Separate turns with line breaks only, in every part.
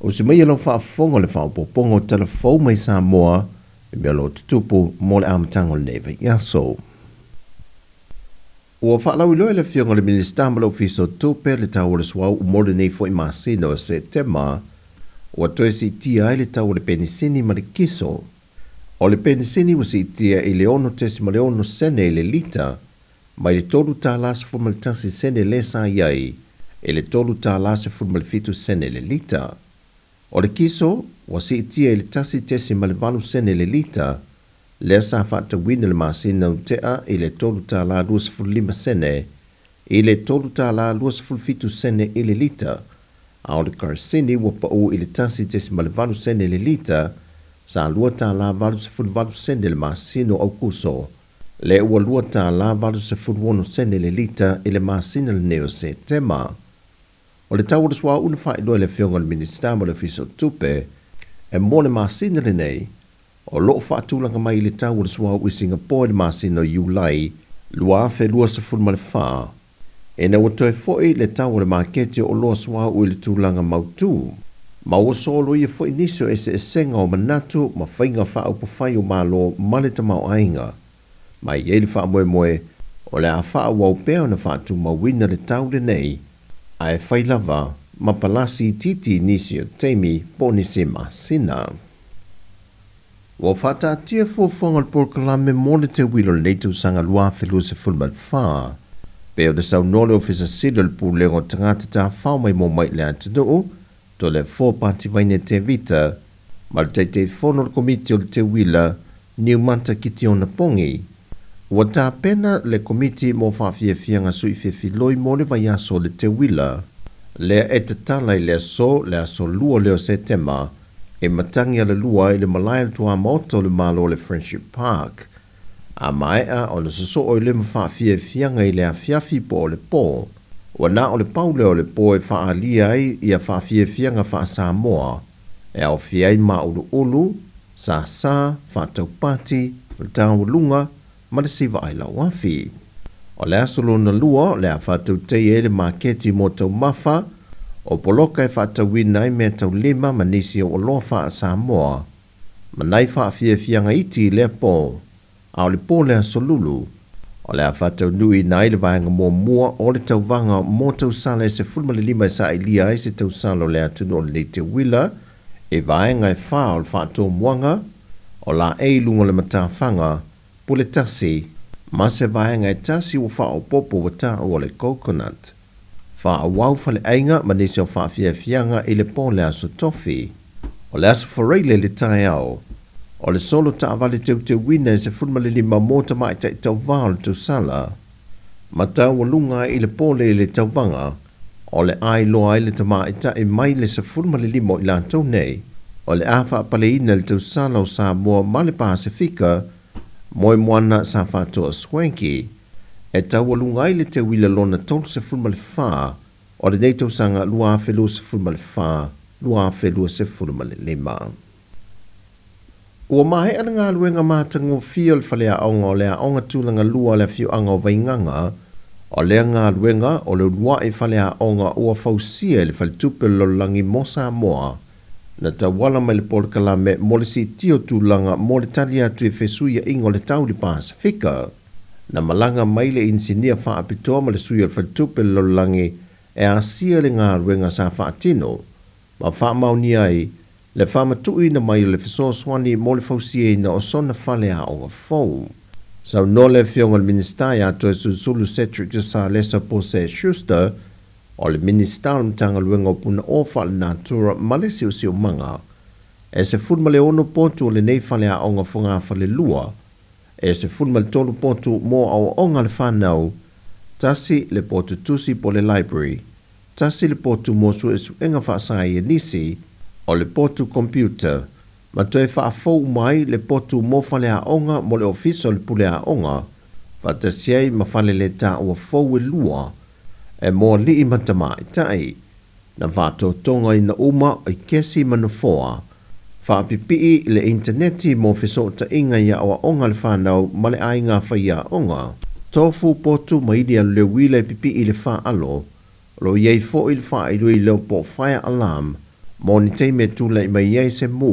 Ausi mai lau faafofoga le faaopoopoga o tala fou mai Samoa i mea o lo o tutupu mo le amataga o lenei vaiaso. Ua faalauiloa e le Afioga i le Minisita ma le Ofisa o Tupe le tau o le suauu mo lenei foi masina o Setema, ua toe siitia ai le tau o le penisini ma le kiso. O le penisini ua siitia i le 6.6 sene i le lita, mai le $3.11 sene lea sa i ai i le $3.17 sene le lita. O le kiso ua siitia i le 1.8 sene le lita, lea sa faatauina le masina ua tea i le $3.25 sene i le $3.27 sene i le lita, a o le kerosene ua pau i le 1.8 sene le lita, sa $2.88 sene le masina o Aokuso, lea ua $2.86 sene le lita i le masina lenei o Setema. O le tau o le suauu na faailoa e le Afioga i le Minisita ma le Ofisa o Tupe e mo le masina lenei, o lo o faatulaga mai le tau o le suauu i Singapore i le masina o Iulai 2024, ina ua toe foi le tau o le maketi o oloa suauu i le tulaga mautu, ma ua soloia foi nisi o eseesega o manatu ma faiga faaupufai o Malo ma le tamaoaiga. Ma e i ai le faamoemoe o le a faaauau pea ona faatumauina le tau lenei, ae fai lava ma palasi itiiti i nisi o taimi po o nisi masina. Ua faataatia fuafuaga o le polokalame mo le teuila o lenei tausaga 2024, pei ona saunoa le Ofisa Sili o le Pulega o Tagata Tafao Maimoa Mai i le atunuu, Toleafoa Pativaine Tevita, ma le Taitaifono o le Komiti o le Teuila, Niumata Kitiona Pongi. Ua tapena le Komiti mo faafiafiaga suifiafiloi mo le vaiaso o le teuila, lea e tatala i le aso le aso 2 lea o Setema e matagi alalua i le malae o le tuamaota o le Malo o le Friendship Park. A maea ona sosoo i le ma faafiafiaga i le afiafi po o le po. Ua na o le pau lea o le po e faaalia ai ia faafiafiaga faa-Samoa e aofia ai māuluulu, sāsā, faataupati, le taualuga ma le siva ai lauafi. O le aso lona lua o le a faatautaia ai le maketi mo taumafa, o poloka e faatauina ai meataulima ma nisi o oloa faa-Samoa, ma nai faafiafiaga iti i lea po, a o le po le aso lulu, o le a faataunuuina ai le vaega muamua o le tauvaga mo tausala e 15 e sailiia ai se tausala o le atunuu o lenei teuila i vaega e 4 o le faatomuaga, o laei i luga o le matafaga, pule tasi, ma se vaega e tasi ua faaopoopo ua taua o le coconut. Faaauau faleaiga ma nisi o faafiafiaga i le po le aso Tofi. O le aso Faraile i le taeao, o le solo taavale teuteuina e 15 mo tamaitai tauvā o le tausala, ma taualuga ai i le po lea i le tauvaga, o le a iloa ai le tamaitai mai le 15 o i latou nei, o le a faapaleina le tausala o Samoa ma le Pasefika, Moemoana Safatoa Swanky, e taualuga ai le teuila lona 34 o lenei tausaga 2024, 2025. Ua maea le galuega matagofie o le faleaoga o le Aoga Tulaga Lua a le Afioaga o Vaigaga, o lea galuega o le uluai faleaoga ua fausia e le Faletupe o le Lalolagi mo Samoa, na tauala mai le polokalame mo le siitia o tulaga mo le tali atu i fesuiaiga o le tau i le Pasefika. Na malaga mai le inisinia faapitoa ma le sui o le Faletupe o le Lalolagi e asia le galuega sa faatino ma faamaonia ai le faamatuuina mai o le fesoasoani mo le fausiaina o sona faleaoga fou. Saunoa le Afioga i le Minisita ia Toesulusulu Cedric Salesa Pose Schuster, o le Minisita o le Matagaluega o Punaoa Faalenatura ma le Siosiomaga, e 16 potu o lenei faleaoga fogafalelua, e 13 potu mo aoaoga a le fanau, tasi le potu tusi po o le library, tasi le potu mo suesuega faasaienisi, o le potu computer, ma toe faafou uma ai le potu mo faleaoga mo le ofisa o le puleaoga, faatasi ai ma faleletaua fou e lua e mo alii ma tamaitai, na faatotogaina uma i kesi ma nofoa, faapipii le initaneti mo fesootaiga i aoaoga a le fanau ma le aiga faiaoga, tofu potu ma ili alu le uila e pipii i le faaalo, o lo o i ai foi le faailoilo po o fire alarm Mo ni taimi e tula'i mai ai se mū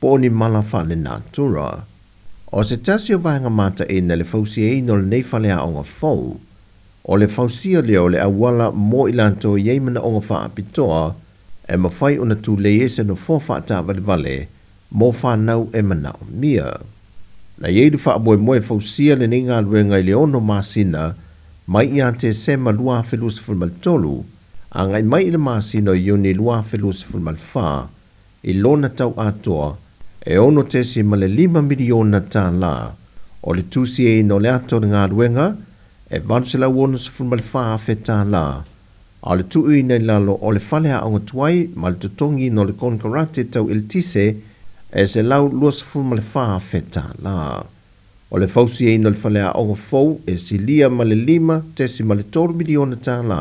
po o ni mala faalenatura. O se tasi o vaega mataʻina i le fausiaina o lenei faleaoga fou, o le fausia lea o le auala mo i latou e i ai manaoga faapitoa e mafai ona tulei ai se nofoa faataavalevale mo fanau e manaomia. Na i ai le faamoemoe e fausia lenei galuega i le 6 masina mai ia Tesema 2023 agai mai i le masina o Iuni 2024 i lona tau atoa e $6.5 miliona tālā. O le tusiaina o le ata o le galuega e $864,000 tālā, a o le tuuina i lalo o le faleaoga tuai ma le totogiina o le konekarate tau eletise e $124,000 tālā. O le fausiaina o le faleaoga fou e silia ma le $5.3 miliona tālā,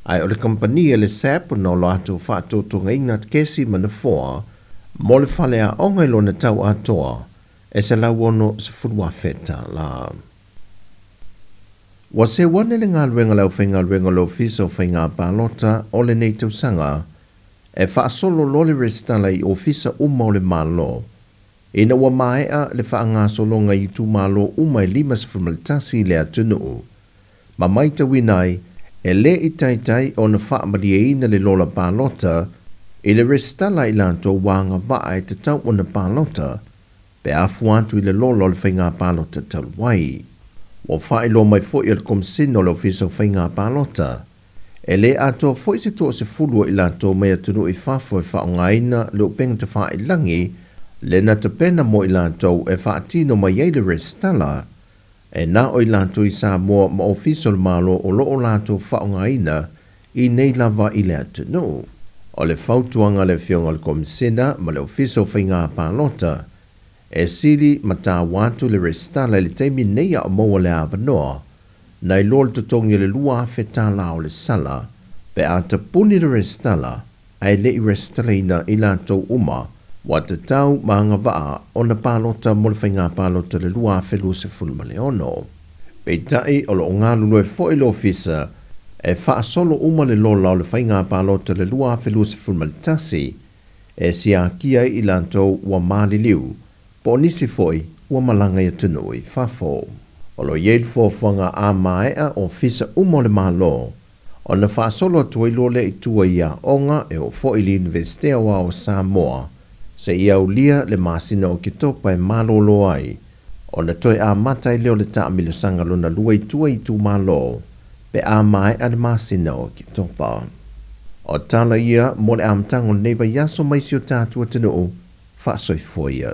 ae o le kamupani le SAP ona o latou faatotogaina kesi ma nofoa mo le faleaoga i lona tau atoa e $160,000 tālā. Ua seu ane le galuega a le aufaigaluega o le Ofisa o Faiga Palota o lenei tausaga e faasolo loa le resitala i ofisa uma o le Malo, ina ua maea le faagasologa i itumalo uma e 51 i le atunuu. Ma matauina ai, e lē i taitai ona faamalieina le lola palota i le resitala i latou ua agavaa e tatau ona palota pe a fua atu i le lola o le faiga palota talu ai. Ua faailoa mai foi e le Komesina o le Ofisa o Faiga Palota, e lē atoa foi se 10 o i latou mai atunuu i fafo e faaaogaina le upega tafailagi le na tapena mo i latou e faatino mai ai le resitala, e na o i latou i Samoa ma ofisa o le Malo o loo latou faaaogaina i nei lava i le atunuu. O le fautuaga a le Afioga i le Komesina ma le Ofisa o Faiga Palota, e sili ma taua atu le resitala i le taimi nei a o maua le avanoa, nai loa le totogi o le $2,000 tālā o le sala, pe a tapuni le resitala ae le i resitalaina i latou uma ua tatau ma agavaa ona palota mo le faiga palota le 2026. Peitai o loo galulue foi le ofisa e faasolo uma le lola o le faiga palota le 2021 e siakia ai i latou ua maliliu po o nisi foi ua malaga i atunuu i fafo. O lo o i ai le fuafuaga a maea ofisa uma o le Malo ona faasolo atu ai loa lea i tua i aoga e oo foi i le Iunivesite Aoao o Samoa seia aulia le masina o Oketopa e malōlō ai ona toe amata ai lea o le taamilosaga lona lua i tua i itumalo pe a maea le masina o Oketopa. O tala ia mo le amataga o lenei vaiaso mai si o tatou atunuu, faasoifua ia.